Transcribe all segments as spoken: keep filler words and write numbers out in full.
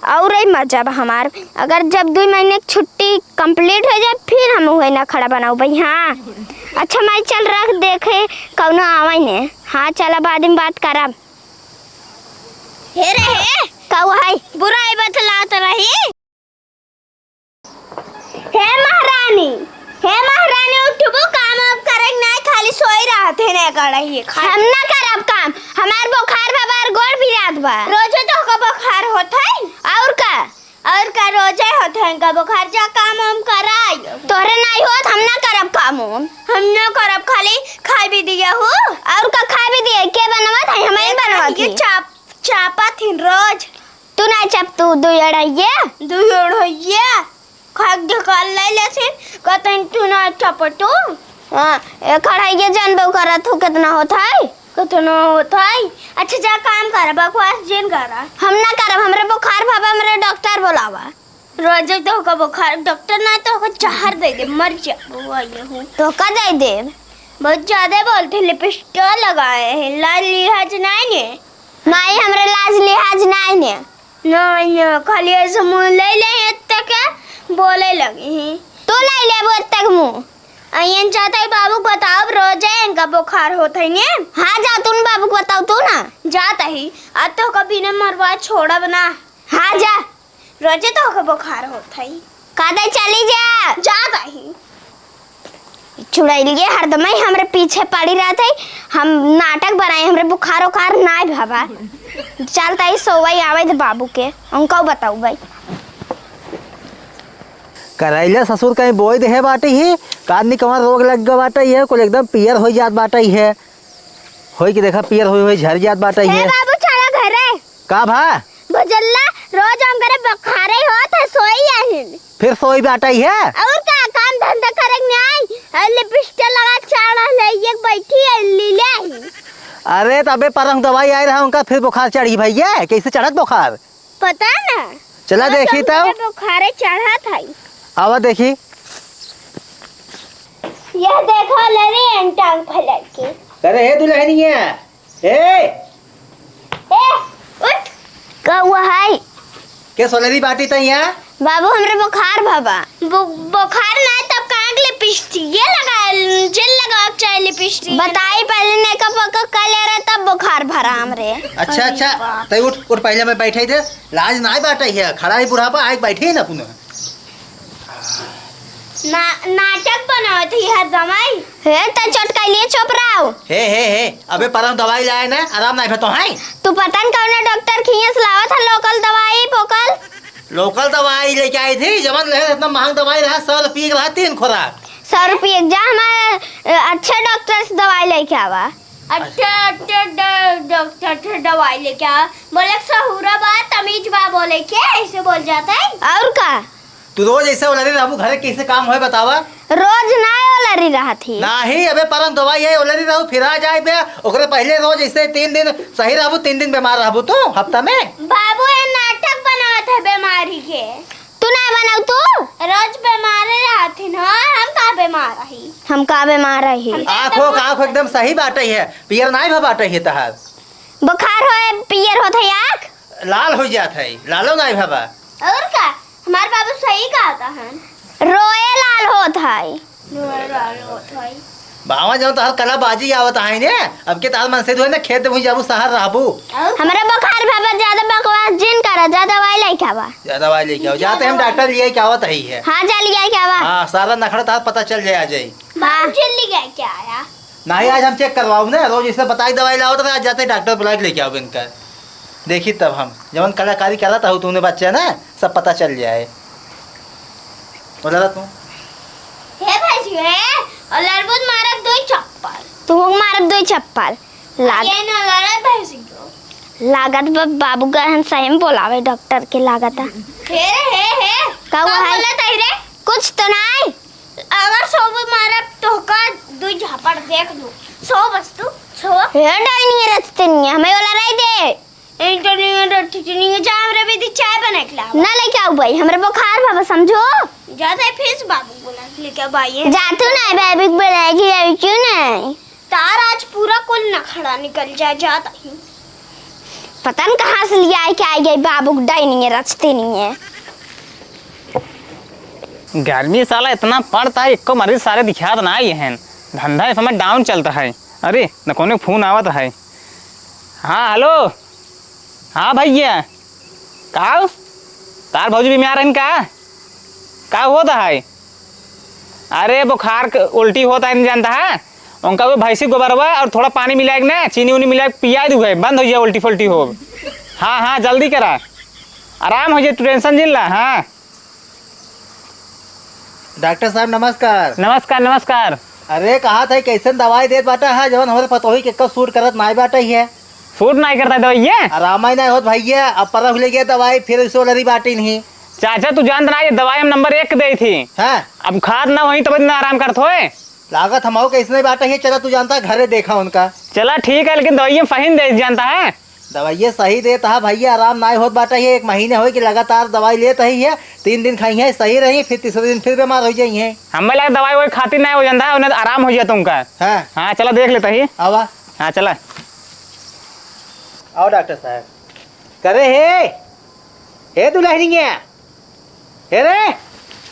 और ही मजा बा हमार। अगर जब दुइ महीने की छुट्टी complete होइ जाए, फिर हम उहे नखड़ा बनाउबै। हाँ, अच्छा माई, चल रख देखे, कउनो आवै ने। हाँ, चला, बाद में बात करब। हे रे हे। का हुआ है? बुराई बतलात रही। हे महारानी, हे महारानी, उठबू, काम वाम करे के नाई, खाली सोई रहत है, नहीं कर रही है, खाली। हम ना करब काम, हमार बुखार बा, बार गोड़ पिरात बा। रोजे तोहका बुखार होत है। और का? और का, रोजे होत है इनका बुखार, जा काम वाम कराई। तोहरे नाई होत, हम ना करब काम वाम। हम ना करब, खाली खाई भी दिया हो। और का खाई भी दिया, के बनवत है? हम ही बनवत ये ही। चाप, चापत ही रोज। तू ना चप, तू दुइ अढ़ाइये। दुइ अढ़ाइये। खाक ढकाल ले लेथिन, कहतन तू ना चप तू। हाँ, एक अढ़ाइये जानबो करत हूँ कितना होत है। कितना होत है? अच्छा जा काम कर, बकवास जिन कर। हम ना करब, हमरे बुखार भवा, हमरे डॉक्टर बोलावा। रोज तोहका बुखार, डॉक्टर ना तोहका जहर दे दे, मर जा। वो ये हूँ। तोहका दे देब। बहुत ज्यादा बोलते, लिपस्टिक लगाए हैं, लाज लिहाज नाई ने। नाई, हमरे लाज लिहाज नाई ने। नाई ने, खाली ऐसे मुँह ले ले, एत्ते के बोले लगी हैं। तू ले लेबू एत्ते के मुँह। अइयन जात ही बाबू के बताओ, रोजे इनका बुखार होत है ने। हाँ, जा तू न बाबू के बताओ तू ना। जात ही, आज तोहका बिना मरवा छोड़ब ना। हाँ, जा। रोजे तोहका बुखार होत है। का दे चली जा। जात ही। चुड़ैलिए हरदम ही हमरे पीछे पड़ी रहत है। हम नाटक बनाई, हमरे बुखार उखार नाई भवा। चलत ही सोवई आवै दे बाबू के, उनको बताउबै। करैला ससुर कहीं बोई देहे बाटै ही, का आदमी कमर रोग लग गवा बाटै ही, कुल एकदम पियर होइ जात बाटै ही। होइ के देखा पियर होइ होइ झर जात बाटै ही। बाबू चला घरे। का भा? भजल्ला रोज हमरे बुखारे होत है, सोई आहिन। फिर सोई बाटै ही? और का, काम धंधा करे के नाई, और लिपस्टिक लगा चाढ़ा ले, ये बैठी है, लीले आहिन। अरे, तबे परम दवाई आए रहा उनका, फिर बुखार चढ़ी भैया, कैसे चढ़त बुखार? पता ना। चला रोज देखी हमरे तब। बुखारे चढ़त है। आवा देखी। यह देखो लरी टांग फैला के। अरे हे दुल्हनिया, ए! ए, उठ। का हुआ है? के सोलरी बाटी त यहाँ? बाबू, हमरे बुखार भवा। बु-, बुखार ना, तब कहाँ के लिपस्टिक? ये लगा, जेल लगा के चाहे लिपस्टिक। बताई, पहले मेकअप वेकअप कर ले रहे, तब बुखार भरा हमरे। अच्छा, अरे अच्छा, बाप। तै उठ, उठ, पहले मैं बैठे दे। लाज ना बाटे है, खड़ा ही बुढ़ापा, आए बैठे ही ना पुनः। ना, नाटक बनावत ही हर समय। हे, त चोट कैलिए, चुप रहो। हे, हे, हे, अबे परम दवाई लाए ना, आराम नाई भा तोहैं। तू पता न कौन डॉक्टर खियाँ से लावत है लोकल दवाई, पोकल। लोकल दवाई लेके आई थी, जवन रहे इतना महंग दवाई रहा, सौ रुपये के रहा तीन खुराक। सौ रुपये के जा, हमारे, अ, अच्छे डॉक्टर से दवाई लेके आवा। अच्छा, अच्छा, ड-, डॉक्टर से दवाई लेके आवा। बोले, सहूरा बा, तमीज बा बोले के, ऐसे बोल जाता है। और का? तू रोज ऐसे ओलरी रहबू, घरे कैसे काम होए बतावा? रोज ना ओलरी रहत ही। नाही, अबे परम दवाई है, ओलरी रहू, फिर आ जाए बे। ओकरे पहले रोज ऐसे तीन दिन सही रहबू, तीन दिन बीमार रहबू तू हफ्ता में। बाबू, ये नाटक बनावत है बीमारी के। तू ना बनाऊ तू? रोज बीमार रहत ही ना, हम का बीमार रही? हम का बीमार रही? हम तो आँखों एकदम का आँख एकदम सही बाटे है, पियर नाई भा बाटे है तहार। बुखार होए, पियर होत है आँख? लाल हो जात है, लालो नाई भवा। और का? हमार बाबू सही कहता है। रोए लाल होत है। रोए लाल होत है। बावा जौन तोहर कला बाजी आवत है ने, अब के तोहर मन से जो है ना, खेत में जाबू, शहर रहबू। और? हमरे बुखार भवा, ज्यादा बकवास जिन करा, जा दवाई लेके आवा। जा दवाई लेके आओ, जाते हम डॉक्टर लिए के आवत है। हाँ, जा लिया के आवा। हाँ, सारा नखड़ा तोहर पता चल जाए, आ जाए। हाँ। बाबू जल्दी गए क्या आया? नाही, आज हम चेक करवाऊ ना, रोज इसे बताई दवाई लाओ तो आज जाते डॉक्टर बुला के लेके आओ इनका। देखी तब हम, जवन कलाकारी करत हूँ तूने बच्चा ना, सब पता चल जाए। बोला तू। हे भाई जी, हे, और लड़बुत मारब दो चप्पल। तू मारब दो चप्पल। लाग- ये ना लड़त भाई जी को। लागत बा-, बाबू गहन सही में बोलावे डॉक्टर के लागत है। हे रे, हे, हे। का हुआ है? बोलत है रे? कुछ तो नाई। अगर सौ भी मारब, तोहका दुई झापड़ देख दू। सौ बस तू, सौ। हे डाइनी रचतनी, हमें वाला रह दे। ए डाइनी रचतनी, जा हमरे भी दी चाय बना के लावा। ना लेके आऊ भाई, हमरे बुखार बा, समझो। जाते फिर से बाबू को ना लेके आ भाई। जा तू ना, बाबू को बुला के लाऊ, क्यों नहीं? तार आज पूरा कुल नखड़ा निकल जाए, जाता ही। पता न कहाँ से लिया के आई गई बाबू के डाइनिंग रचते नहीं है। गर्मी साला इतना पड़ता है, एको मरीज सारे दिखात ना आई हैं। धंधा इस समय डाउन चलता है। अरे, न कोनो फोन आवत है। हाँ, हेलो। हाँ भैया, का हो? तार भौजी बीमार हन का? का होत है? अरे बुखार क-, उल्टी होत है, नहीं जानता है? उनका वो भैंसी गोबरवा और थोड़ा पानी मिला के ना, चीनी उनी मिला के पिया दू है, बंद हो जाए उल्टी फुल्टी हो। हाँ, हाँ, जल्दी करा, आराम हो जाए, तू टेंशन जिन ला। हाँ। डॉक्टर साहब, नमस्कार। नमस्कार, नमस्कार। अरे, कहा था, कैसन दवाई देत बाटा है, जवन हमरे पतोही के कब सूट करत नाई बाटा ही है? सूट नाई करता है दवाई ये? आराम ही नाई होत भैया, अब परख ले गया दवाई, फिर इसे लरी बाटी नहीं। चाचा, तू जानत ना, ये दवाई हम नंबर एक के देई थी। हाँ। अब खात ना होई, तब इतना आराम करत होए। लागत हमहू के इसने बाटे ही, चला तू जानता घरे देखा उनका। चला ठीक है, लेकिन दवाई हम सही दे जानता है। दवाइये सही देत हा भैया, आराम नाय होत बाटे ही। एक महीने होई कि लगातार दवाई लेत ही है, तीन दिन खाई है सही रही, फिर तीसरे दिन फिर बीमार हो जाई है। हमें लगा दवाई वही खातिर नाय हो जानता है, उन्हें आराम हो जाता उनका। हाँ। हाँ, चला देख लेता ही। आवा। हाँ, चला। आओ डॉक्टर साहब। करे हे, हे दुल्हनिया, हे रे।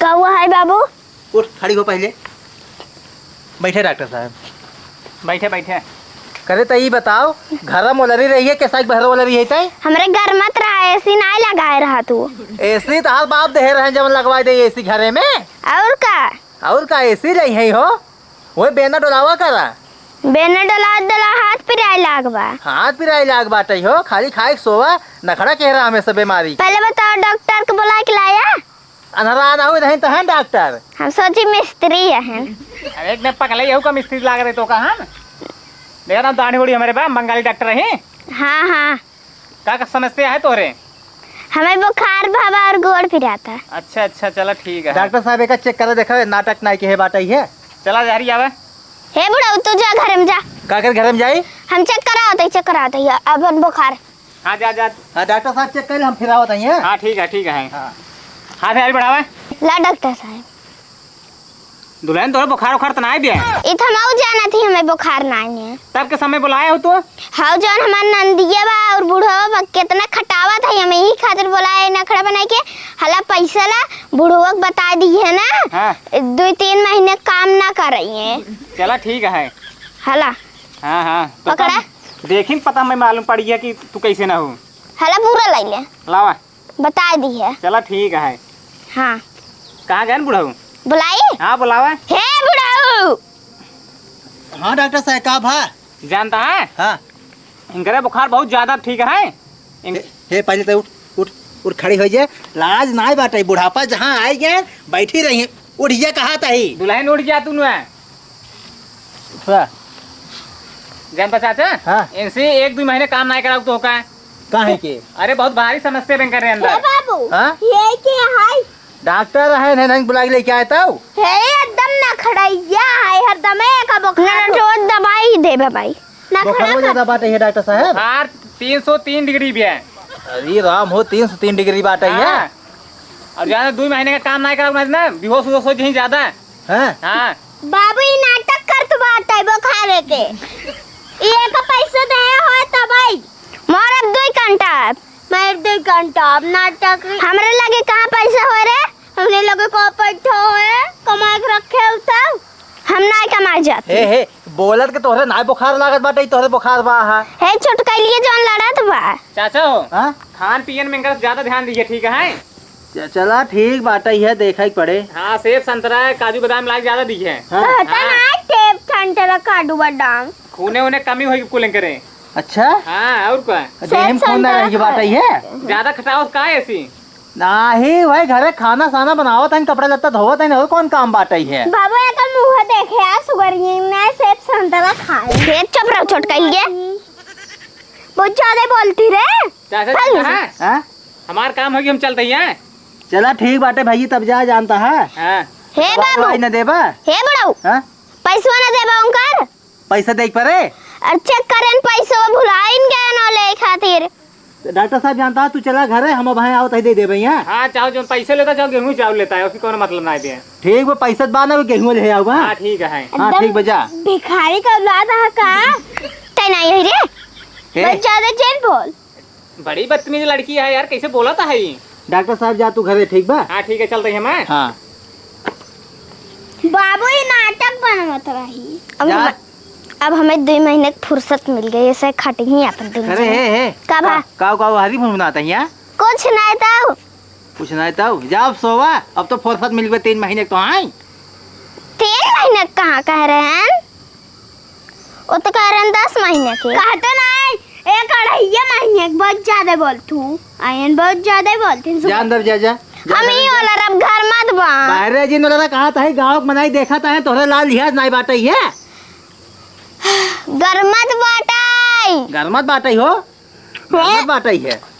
का हुआ है बाबू? उठ, खड़ी हो पहले। बैठे डॉक्टर साहब। बैठे, बैठे। करे त ई बताओ, घर में ओलरी रही है, कैसा बहर ओलरी है तय? हमरे घर मत रहा, एसी नाय लगाए रहा तू। एसी तो हाल बाप दे रहे, जब लगवाए दे एसी घरे में। और का? और का एसी रही है हो? ओए बेना डोलावा करा। बेना डोला डोला हाथ पिराए लाग बा। हाथ पिराए लाग बाटे हो, खाली खाए के सोवा, नखड़ा के रहा हमेशा बीमारी। पहले बताओ डॉक्टर के बुला के लाया। अनहरा ना हुई नहीं तो है डॉक्टर। हम सोची मिस्त्री है। अरे एक दिन पकले यहू का मिस्त्री लाग रहे तो कहा न? देखा ना दाढ़ी उड़ी हमारे बा, बंगाली डॉक्टर है। हाँ, हाँ। का, का समस्या है तोहरे? हमें बुखार भवा और गोड़ पिराता। अच्छा, अच्छा, चला ठीक है। डॉक्टर साहब, एका चेक करे देखा, नाटक नाई के है बाटा ही है। चला जहरी आवे। हे बुढ़ऊ, तू जा घरे में जा। का कर घरे में जाई? हम चेक करावत है, चेक करावत है, अपन बुखार। हाँ, जा, जा। हाँ, डॉक्टर साहब चेक कर ले, हम फिर आवत है। हाँ, ठीक है, ठीक है। हाँ। हाथ जहरी बढ़ावे। ला डॉक्टर साहब। दुल्हन, तोहरे बुखार उखार त नाय बे? इ त हमहू जानत ही हमें बुखार नाय है। तब के समय बुलाए हो तू? हाउ जौन हमार नंदिया बा और बुढ़वा बा, केतना खटावत है, हमें यही खातिर बुलाए नखड़ा बनाए के। हला पैसा ला, बुढ़वा के बता दी है ना, हाँ। दो तीन महीने काम ना करई है। चला ठीक है। हला। हाँ, हाँ। तो पकड़ा। तब देखी न पता हमें मालूम पड़ी है कि तू कैसे ना हो। हला पूरा लई ले। लावा। बताए दी है। चला ठीक है। हाँ। कहाँ गए न बुढ़ऊ? बुलाई? हाँ, बुलावा। हे बुढ़ऊ! हाँ डॉक्टर साहब, का भा? जानता है? हाँ। इनकरे बुखार बहुत ज्यादा ठीक है। इन- हे, हे, पहले तो उठ, उठ, उठ, खड़ी हो जाए। लाज नाय बाटे, बुढ़ापा जहाँ आइ गए, बैठी रही। उठ जा, कहा तही। दुल्हन उठ जा तू नुआ। उठा। जानता चाचा? हाँ। इनसे एक दो महीने काम नाय कराऊ तो का? काहे के? अरे बहुत भारी समस्या बन कर रहे हे अंदर। बाबू, हाँ? ये के है? डॉक्टर है, नहीं, नहीं बुला के लेके आए तब। हे एकदम नखड़ैया है, हरदम एक बुखार ना, हो। जो दवाई दे भाई। नखड़ा बोखारो कर- ज्यादा बाटे है डॉक्टर साहब। बुखार तीन सौ तीन डिग्री भी है। अरे राम हो, तीन सौ तीन डिग्री बाटे है। हाँ। और ज्यादा दो महीने का काम नहीं करा ना, बेहोश उहोश हो जाए ज्यादा। हाँ। हाँ। बाबू, ई नाटक करत बाटे बुखारे के। ई एक पैसा दे होए तब आई। मारब दुई घंटा। मारब दुई घंटा, अब नाटक। हमरे लगे कहाँ पैसा होए रे? हमरे लगे को पैठो होए, कमाए के रखे हो तब? हम नाय कमाए जाते। हे, हे, बोलत के तोहरे नाय बुखार लागत बाटे, ई तोहरे बुखार बा हा। हे, छोटकैलिए जौन लड़त बा। चाचा हो, हाँ? खान पियन में इनका ज्यादा ध्यान दीजिए, ठीक है? च-, चला ठीक बाटे, यह देखे के पड़े। हाँ, सेब संतरा, काजू बादाम लाग ज्यादा दीजिए। हाँ। कहता हाँ। ना, सेब संतरा काजू बादाम। खूने उने कमी होई कुल करे। अच्छा? हाँ, और का? देह में खून ना रह के बाटे है? ज्यादा खटावत का ऐसी? नाही, वही घरे खाना साना बनावत हन, कपड़ा लत्ता धोवत हन, और कौन काम बाटे है? बाबू, एकर मुंह देखे, आ सुगरिये ना सेब संतरा खाए। ये चुप रहो, छोटकैलिए। बहुत ज्यादा बोलती रे। चाचा चल। जी, कहाँ? हाँ? हमार काम हो कि हम चलते ही हैं। चला ठीक बाटे भाई, तब जा जानता है। हाँ। हे दवाई बाबू। ववाई न देबा? हे बुढ़ऊ। हाँ? पैसवा न देबा उनकर? पैसा दे के परे? अरे चेक करेन पैसवा भुलाइन गए न ले खातिर। तो डॉक्टर साहब जानता है, तू चला घरे, हम अब हैं आवत ही दे देबे यहाँ। हाँ, चाहो जो पैसे लेता, चाहो गेहूं चावल लेता है, उसकी कोनो मतलब ना है। ठीक बा, पैसा बा ना, गेहूं ले आऊँ बा। हाँ, ठीक है। हाँ, एकदम ठीक बा, जा। भिखारी का औलाद है का? तै नहीं है रे। हे? बस ज्यादा चेन बोल। बड़ी बदतमीज लड़की है यार, कैसे बोलत है ई? डॉक्टर साहब, जा तू घरे, ठीक बा? हाँ, ठीक है, चलत ही हम। हाँ। बाबू, ई नाटक बनवत रही। अब जा। हम, अब हमें दुइ महीने क फुर्सत मिल गई, ऐसे खट ही अपन दुइ अरे, महीने। हे, हे। का भा? का, का, का हरी फोन बनाता है यहाँ? कुछ नहीं तो। कुछ नहीं तो। जा अब सोवा, अब तो फुर्सत मिल गई तीन महीने क तो आई। तीन महीने क कहाँ कह रहे हैं? वो तो कह रहे हैं दस महीने के। कहा तो नहीं, एक अढ़ाइये महीने के, बहुत ज्यादा बोलत हूँ। आयन बहुत ज्यादा बोलत हूँ। जा अंदर जा, जा। जा हम अंदर ही जा। वाला रब घर मत बा। बाहर रह जिन वाला कहा था, गाँव के मनाई देखा था, तोहरे लाल लिहाज नहीं बाटे है। घर मत बाटे। घर मत बाटे हो। घर मत बाटे है।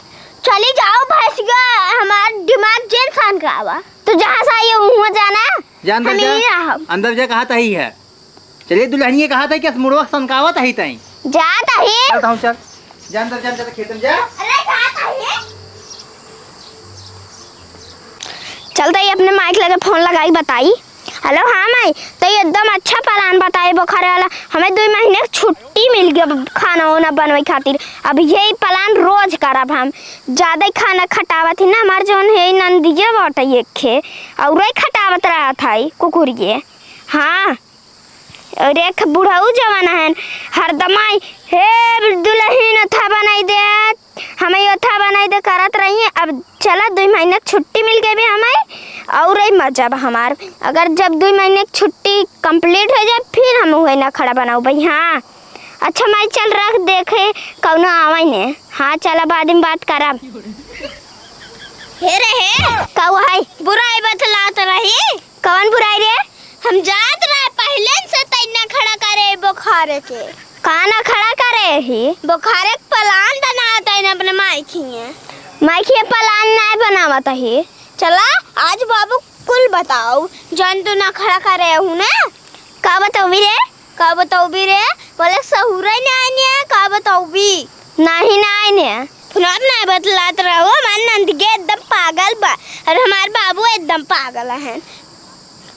चली जाओ भैंसिया, हमार दिमाग जेल खान का आवा। तू जहाँ से आई हो, वहाँ जाना। जा अंदर हम जा। यहीं रहब। अंदर जा, कहा था ही है। चलिए, दुल्हनिया कहा था कि मुड़वा सनकावत ही तई। जात ही। चल, तहूँ चल। जा अंदर, जा अंदर, खेत में जा। अरे, जात ही। चलत ही अपने माई के लगे फोन लगाई, बताई। हेलो, हाँ माई, तो ये एकदम अच्छा प्लान बताए बोखारे वाला। हमें दुइ महीने क छुट्टी मिल गया खाना वाना बनवे खातिर। अब यही प्लान रोज करब हम। ज्यादा ही खाना खटावत ही ना, हमार जौन है नंदिया बाटे एक खे, और ही खटावत रहत है कुकुरिये। हाँ, और एक बुढ़ऊ जवान हन, हरदमाई, "हे दुलहिन, ओथा बनाई दे, हमें ओथा बनाई दे," करत रही। अब चला, दुइ महीने क छुट्टी मिल गई भी हमें, और ही मजा बा हमार। अगर जब दुइ महीने क छुट्टी complete हो जाए, फिर हम उहे नखड़ा बनाऊ भाई। हाँ, अच्छा माई, चल रख, देखे कौनो आवे ने। हाँ, चला, बाद में बात करब। हे रे हे, का हुआ है? बुराई बतलात रही। कवन बुराई रे? हम जात रहे पहिले से तैना खड़ा करे बोखारे के। का नखड़ा करे ही? बोखारे के प्लान बनावत है अपने माई खिए। माई खिए प्लान नाय बनावत ही। चला, आज बाबू कुल बताओ, जौन तू नखड़ा करे हूँ ना। का बतौबी रे? का बतौबी रे? बोले सहुरे नाय ने, का बतौबी? नाही, नाही ने। फोनवा पे नाय बतलात रहो, हमार नंद के एकदम पागल बा, और हमार बाबू एकदम पागल है।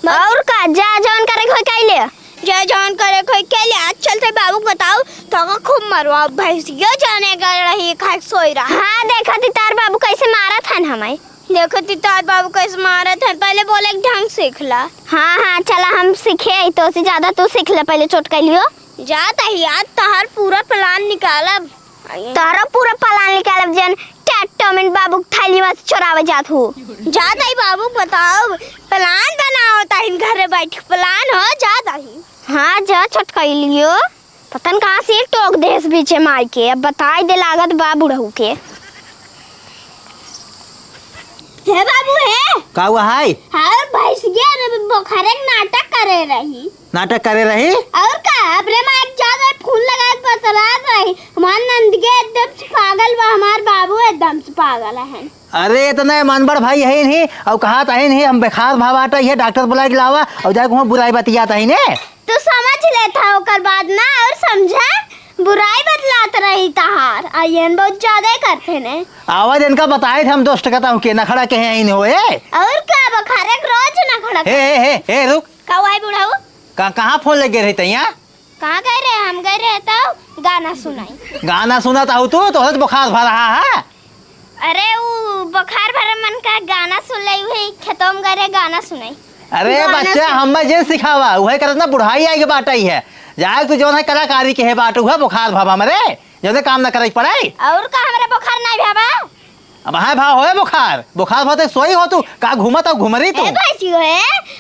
और का, जा जौन करे के होई कइले। जा जौन करे के होई कइले, आज चलते बाबू के बताओ, तो का खूब मरवा भैंसियो जाने गल रही, खाए के सोई रहा। हाँ, देखा थी तार बाबू कैसे मारत हन हमें। देखो ती तोहार बाबू कैसे मारत है, पहले बोले के ढंग सीख ला। हाँ, हाँ, चला हम सीखे, तो से ज्यादा तू सीख ले, पहले चोट कर लियो। जात ही आज तोहार पूरा प्लान निकालब। तोहरो पूरा प्लान निकालब, जन टैटोमिन बाबू के थैली में से चोरावे जात हो। जात ही बाबू बताओ, प्लान बनाओ ताहिन घरे बैठ के, प्लान हो जात ही। हाँ, जा चोट कर लियो। पता न कहाँ से टोक देस बीचे माई के, अब बताई दे लागत बा बुढ़ऊ के। हे बाबू हे। का हुआ है? हाँ, भैंसिया रे बोखारे के नाटक करे रही। नाटक करे रही? और का, अपने माई के ज्यादा फोन लगा के बतलात रही। हमार नंद के एकदम से पागल बा, हमार बाबू एकदम से पागल है। अरे इतना मनबड़ भाई है नहीं, और कहा तो है नहीं, हम बेखार भाव आटा ये डॉक्टर बुला के लावा और जाके वहाँ बुराई बतियात है ने। तू समझ लेता ओकर बाद ना और समझा, बुराई बतलात रही तहार, अइहन बहुत ज्यादा ही करते ने। आवाज इनका बताए थे हम दोस्त कहता हूँ के नखड़ा के हैं इन होए। और का बखारे के रोज नखड़ा हे, हे, हे, हे, रुक। का हुआ है बुढ़ऊ? का, कहाँ फोन लग गए रही तैया? कहाँ गए रहे? हम गए रहे तो गाना सुनाई। गाना सुनाता हूँ तू, तो बुखार भर रहा है। अरे, उ बोखार भरे मन का गाना सुन ले, उहे खेतों में गए गाना सुनाई। अरे गाना बच्चा, सुन- हमें जे सिखावा, उहे करत ना बुढ़ाई आए के बाटई है। जाए तू जौन है कलाकारी के है बाट, उहे बोखार भाव हमरे, जौने काम ना करे के पड़े। और का हमरे बोखार नहीं भावा? अब हाय भाव होए बोखार, बोखार भाव ते सोई हो तू, का घूमत हो घुमरी तू? ए भाई जी होए,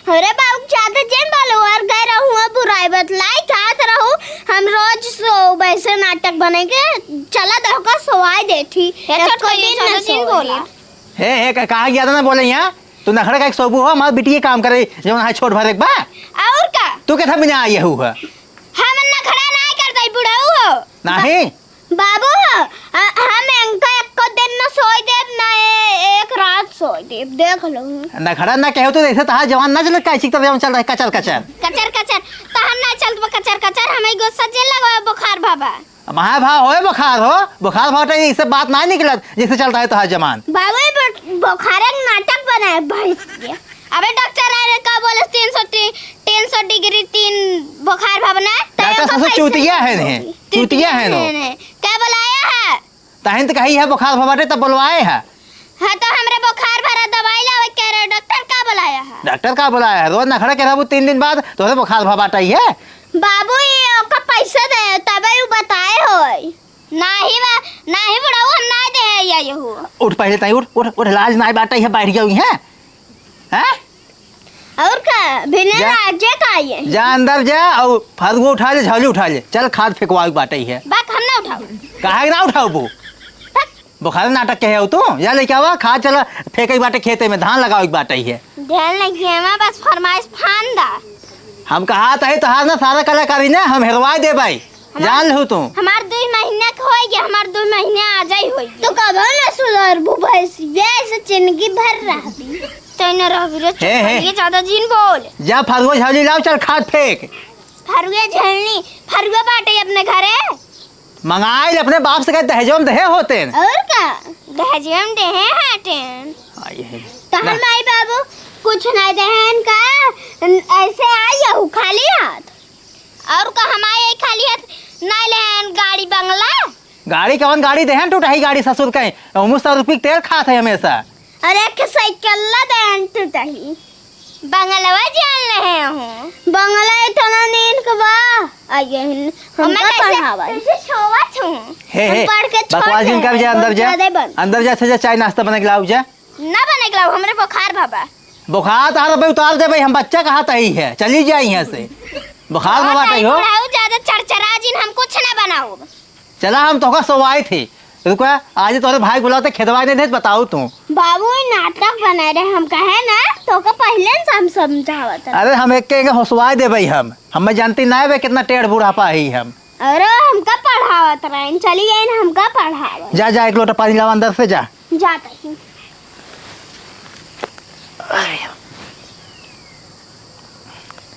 अरे बाबू, ज्यादा जेन बालो और गए रहू, बुराई बतलाई, खात रहू, हम रोज सो वैसे नाटक बने के, चला दहो का सोवाई देठी। हे एको छोटकई, दिन न ज्यादा दिन सोई। बोला। हे, हे, का, कहा ज्यादा ना बोले यहाँ? तू नखड़ा का एक सोबू हो, हमार बिटिया काम करे, जौन है छोट भर एक बा। और का? तू के था बिना आए हु है? हम नखड़ा नाय करता, बुढ़ऊ हो। नाही? बाबू हो, अ, हम इनका एको दिन न सोई देब, न ए-, एक रात सोई देब, देख लो। नखड़ा ना कहो तो जैसे तहार जवान ना चले, कैसी तरह जवान चल रहा है, कचर, कचर। कचर, कचर, तहार ना चलत बा कचर, कचर, हमें गुस्सा जिन लगवा बोखार भावा। अब हाँ भाव होए बोखार हो, बोखार भाव तो इससे बात ना निकलत, जैसे चलता है तहार जवान। बाबू, ये बो-, बोखारे के नाटक बनाए भैंस के। अबे डॉक्टर आए रे, का बोले, तीन सौ टी-, तीन सौ डिग्री तीन बोखार भावना। डॉक्टर साहब चूतिया है ने, चूतिया है ने। क्या बुलाया है? ताहिन तो कही है बुखार भवा बाटे तब बोलवाए है। हाँ, तो हमरे बुखार भरा दवाई लावे के रहे, डॉक्टर का बुलाया है? डॉक्टर का बुलाया है? रोज नखड़ा के रहबू तीन दिन बाद, तोहरे बुखार भवा बाटे है। बाबू, ये ओका पैसा दे, तबे उ बताए होई। नाही बा, नाही बुढ़ऊ, हम नाही दे या यहू। उठ पहले ताई, उठ, उठ, उठ, लाज नाही बाटे है, बैठ गई है। हैं? और का? बिना जा। लाजे का ये? जा अंदर जा और फरुआ उठा ले, झोली उठा ले। चल, खाद फेंकवावे के बाटे है। बाक हम ना उठाऊ। काहे ना उठाऊ वो? बक। बुखार नाटक के है तू? जा लेके आवा, खाद चला फेंके के बाटे खेते में, धान लगावे के बाटे है। ध्यान लगिए, मैं बस फरमाइश फान दा। हम कहा तही तोहार ना सारा कलाकारी ना हम हेरवाए देबै। हमार जान लहू तू। हमार दुई महीना के होई गया, हमार दुई महीना आ जाई होई गया। तो कबो ना सुधरबू भैंसिया, ऐसे जिंदगी भर रहबी। तो न रहबी रे, चुप हे, हे। करिए, ज्यादा जिन बोल। जा फरुआ झोली लाओ, चल खाद फेंक। फरुआ झोली, फरुआ बाटे अपने घरे। मंगाइल अपने बाप से कहे दहेजो में दहे होते हैं। और का? दहेजो में देहे हटेन। आई है। तो ना। हम आई बाबू कुछ ना देहन का, ऐसे आई हूँ खाली हाथ। और का हमारे खाली हाथ ना लेहन गाड़ी बंगला? गाड़ी कवन गाड़ी देहन टूटही गाड़ी ससुर के, उमू सौ रुपये के तेल खात है हमेशा। अरे एक साइकिल ला देहन टूटही। बंगलवा जान लेहे हूँ। बंगला इतना नीन के बा। आइए हिन, हमका कैसे, पढ़ावा। कैसे सोवत हूँ। हे, हम हे, पढ़ के छोड़ बकवास जिन कर दे, जा, अंदर जा। ज्यादा बन। अंदर जा, से जा, चाय नाश्ता बना के लाओ जा। ना बने के लाओ, हमरे बुखार भवा। बुखार तो हर भाई उतार दे भाई, हम बच्चा कहा तही है, चली जाए यहाँ से। बुखार भवा तही हो। बुढ़ऊ ज्यादा चरचरा जिन, हम कुछ ना बनाओ। चला हम तोहका सोवाई थी। रुका, आज तोहरे भाई बुलाते खेतवा नहीं थे, बताओ तू। बाबू, ई नाटक बना रहे, हम कहे ना, तोहका पहले से हम समझावत रहे। अरे हम एक के, एक होसवाई दे भाई हम। हम जानती ना है कितना टेढ़ बुढ़ापा ही हम। अरे हमका पढ़ावत रहे, चली गई ना हमका पढ़ावत। जा, जा, एक लोटा पानी लावा अंदर से जा। जाता ही।